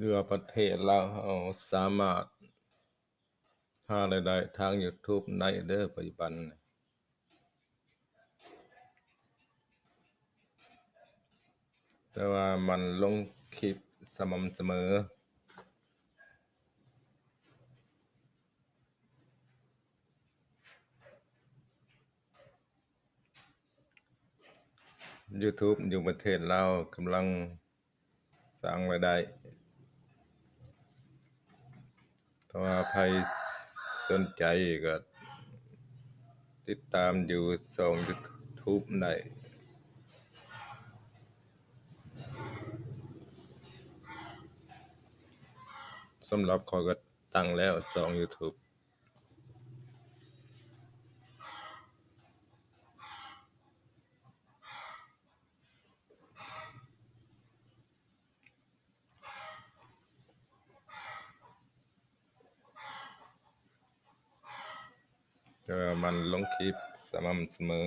ຄືວ່າປະເທດລາວເຮົາສາມາດຫາລາຍໄດ້ທາງ YouTube ໄດ້ເດີ ປັດຈຸບັນນີ້. ແຕ່ວ່າມັນລົງຄລິບສະໝ່ຳສະເໝີ. YouTube ຢູ່ປະເທດລາວກຳລັງສ້າງລາຍໄດ້. ຖ້າວ່າໃຜສົນໃຈກໍຕິດຕາມຢູ່ຊ່ອງ YouTube ໄດ້. ສຳລັບຂ້ອຍກໍຕັ້ງແລ້ວຊ່ອງ YouTube. ແຕ່ວ່າມັນລົງຄລິບສະໝ່ຳສະເໝີ.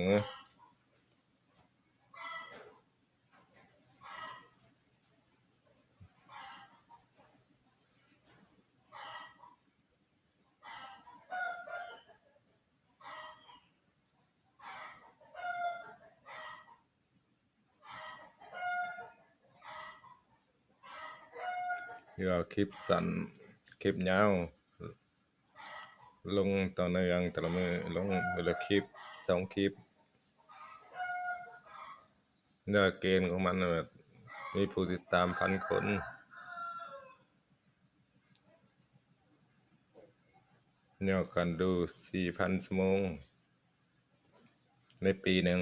ເວລາຄລິບສັ້ນ ຄລິບຍາວ ລົງຕໍ່ເນື່ອງແຕ່ລະມື້ ລົງມື້ລະຄລິບ ສອງຄລິບ. ແລ້ວເກນຂອງມັນແບບມີຜູ້ຕິດຕາມພັນຄົນ ຍອດການດູສີ່ພັນຊົ່ວໂມງໃນປີໜຶ່ງ.